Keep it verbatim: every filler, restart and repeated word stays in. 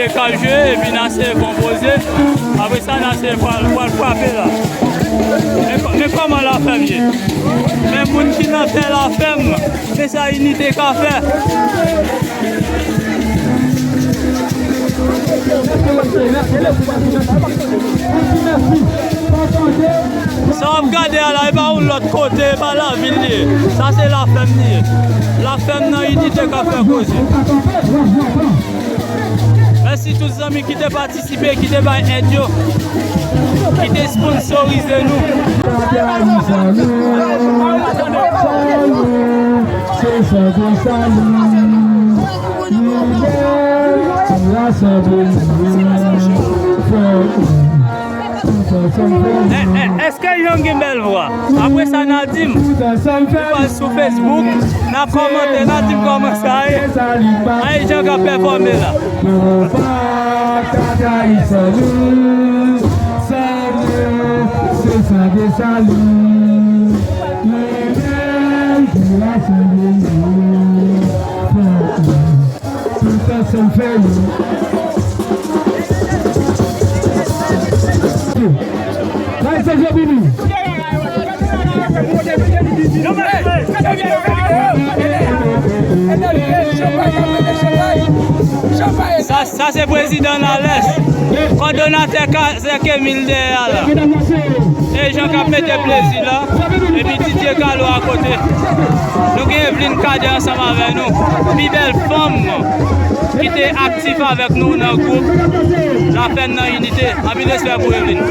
K ap jwe, epi n a seye konpoze. Apre sa, n a seye pral, pral frape la. Men kò-, men kòman Lafèm ye? Men moun ki nan tè Lafèm, men sa Inite ka fè. Sa w ap gade a la, e pa yon lòt kote, e pa lavil li ye. Sa se Lafèm li ye. Lafèm nan Inite k ap fè koze. Mèsi tout zanmi ki te patisipe, ki te bay èd yo, ki te sponsorize nou. È, è, èske Jean gen bèl vwa? Apre sa, n a di m. Ou pral sou Facebook, n a kòmante, n a di m kòman sa ye. Ay, Jean k ap pèfòme la. Sa, sa se prezidan Nalès, kòdonatè ka-, Sèk Emil dèyè a la. E Jean k ap mete plezi la. Epi Didier Carlo akote. Nou gen Evelyne Cadet ansanm avè nou. Pi bèl fanm ki te aktif avèk nou nan gwoup Lafèm nan Inite. Anpil respè pou Evelyne.